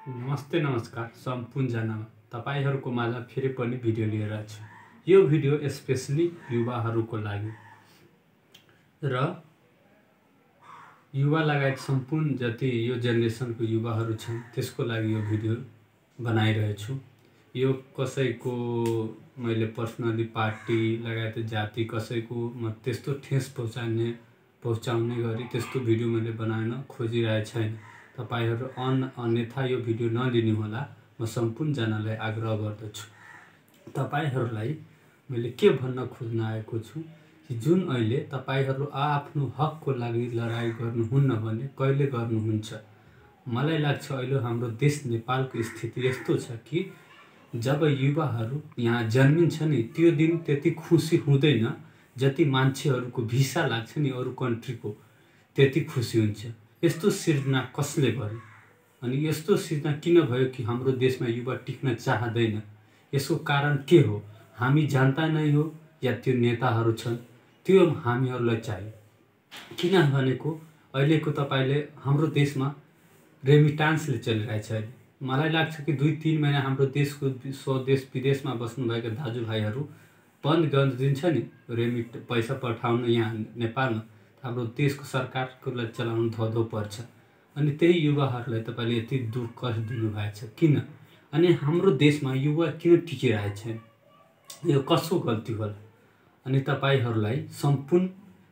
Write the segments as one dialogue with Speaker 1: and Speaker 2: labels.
Speaker 1: नमस्ते नमस्कार सम्पूर्णजनामा तपाईहरुको माझ फेरि पनि भिडियो लिएर छु। यो भिडियो स्पेशली युवाहरुको लागि र युवा लगायत सम्पूर्ण जति यो जेनेरेसनको युवाहरु छन् त्यसको लागि यो भिडियो बनाइरहेछु। यो कसैको मैले पर्सनली पार्टी लगायत जाति कसैको म त्यस्तो ठेस पहुँचाउने गरी त्यस्तो भिडियो मैले बनाउन खोजिरहेको छैन। तपाईहरु अन्यथा यो भिडियो नलिनु होला म सम्पूर्ण जनालाई आग्रह गर्दछु। तपाईहरुलाई मैले के भन्न खोज्न आएको छु कि जुन अहिले तपाईहरु आफ्नो हकको लागि लडाई गर्नुहुन्न भने कहिले गर्नुहुन्छ। मलाई लाग्छ अहिले हाम्रो देश नेपालको स्थिति यस्तो छ कि जब युवाहरु यहाँ जन्मिन्छ नि त्यो दिन त्यति खुशी हुँदैन जति मान्छेहरुको भिसा लाग्छ नि अरु कन्ट्रीको त्यति खुशी हुन्छ। यस्तो सिर्जना कसले गर्यो अनि यस्तो सिर्जना किन भयो कि हाम्रो देशमा युवा टिक्न चाहदैन? यसको कारण के हो? हामी जनता नै हो या त्यो नेताहरु छन्? त्यो हामीहरुलाई चाहियो। किन भनेको अहिलेको तपाईले हाम्रो देशमा रेमिटान्सले चलिरहेछ। मलाई लाग्छ कि 2-3 महिना हाम्रो देशको स्वदेश विदेशमा बस्नु भएका दाजुभाइहरु बन्द गरिदिन्छ नि रेमिट पैसा पठाउन यहाँ नेपालमा हाम्रो देशको सरकारको लागि चलाउन धोधो पर्छ। अनि त्यही युवाहरुलाई तपाईले यति दुख कष्ट दिनु भएछ किन? अनि हाम्रो देशमा युवा किन टिकिरहेको छैन? यो कसको गल्ती होला? अनि तपाईहरुलाई सम्पूर्ण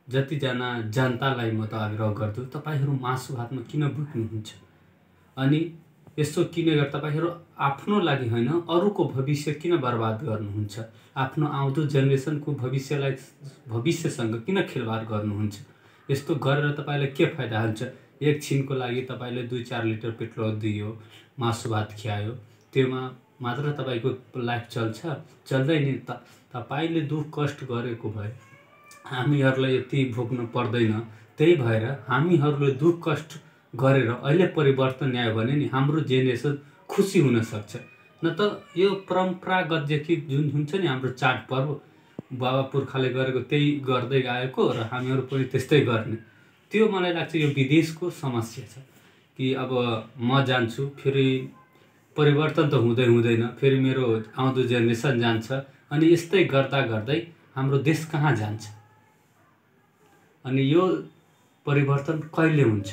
Speaker 1: जति जना जनतालाई म त आग्रह गर्छु तपाईहरु मासु भातमा किन बुझ्नुहुन्छ? अनि यसो किन गर तपाईहरु आफ्नो लागि हैन अरूको भविष्य किन बर्बाद गर्नुहुन्छ? आफ्नो आउँदो जेनेरेसनको भविष्यसँग किन खेलवाड गर्नुहुन्छ? यस्तो गरेर तपाईलाई के फाइदा हुन्छ? एक छिनको लागि तपाईले 2-4 लिटर पेट्रोल दियो, मासु भात खियायो, त्यसमा मात्र तपाईको लाइफ चल्छ? चल्दैन नि। तपाईले दुख कष्ट गरेको भए हामीहरुलाई यति भोग्न पर्दैन। त्यही भएर हामीहरुले दुख कष्ट गरेर अहिले परिवर्तन ल्यायो भने नि हाम्रो जेनेरेसन खुसी हुन सक्छ। न त यो परम्परागत देखि जुन हुन्छ नि हाम्रो चाड पर्व बाबा पुर्खाले गरेको त्यही गर्दै आएको र हामीहरु पनि त्यस्तै गर्ने। त्यो मलाई लाग्छ यो विदेशको समस्या छ कि अब म जान्छु फेरि परिवर्तन त हुँदैन फेरि मेरो आउँदो जेनेरेसन जान्छ अनि यस्तै गर्दा गर्दै हाम्रो देश कहाँ जान्छ? अनि यो परिवर्तन कहिले हुन्छ?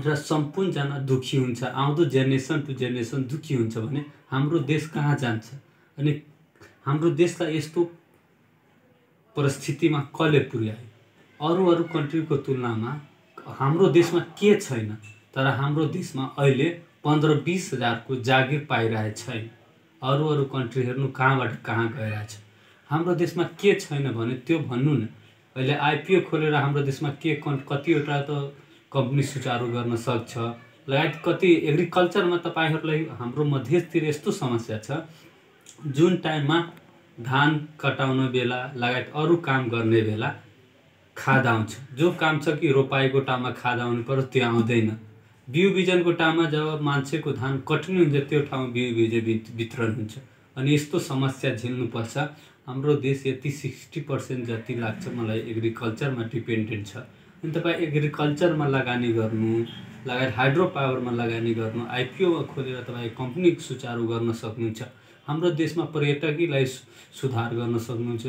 Speaker 1: र सम्पूर्ण जना दुखी हुन्छ, आउँदो जेनेरेसन टु जेनेरेसन दुखी हुन्छ भने हाम्रो देश कहाँ जान्छ? अनि हाम्रो देशलाई यस्तो परिस्थितिमा कसले पुर्यायो? अरु कन्ट्रीको तुलनामा हाम्रो देशमा के छैन? तर हाम्रो देशमा अहिले 15-20 हजारको जागिर पाइरहेको छैन। अरु कन्ट्री हेर्नु कहाँबाट कहाँ गइरहेछ। हाम्रो देशमा के छैन भने त्यो भन्नु न। अहिले आईपीओ खोलेर हाम्रो देशमा के कतिवटा त कम्पनी सुचारू गर्न सक्छ लगायत कति एग्रिकल्चरमा तपाईहरुलाई हाम्रो मध्यतिर यस्तो समस्या छ जुन टाइममा धान कटाउन बेला लगायत अरु काम गर्ने बेला खाद आउँछ। जो काम छ कि रोपाईको टाइममा खाद आउनु पर्यो त्यो आउँदैन। बिउ बिजनको टाइममा जब मान्छेको धान कट्नु हुन्छ त्यो ठाउँमा बिउ बिज वितरण हुन्छ। अनि यस्तो समस्या झेल्नु पर्छ। हाम्रो देश यति 60% जति लाग्छ मलाई एग्रिकल्चरमा डिपेन्डेन्ट छ। अनि तपाई एग्रिकल्चरमा लगानी गर्नु लगायत हाइड्रो पावरमा लगानी गर्नु आईपीओ खोलेर तपाई कम्पनी सुचारू गर्न सक्नुहुन्छ। हाम्रो देशमा पर्यटकीलाई सुधार गर्न सक्नुहुन्छ।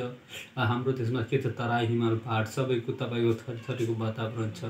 Speaker 1: हाम्रो देशमा के त तराई हिमाल पहाड सबैको तपाईको थरीथरीको वातावरण छ।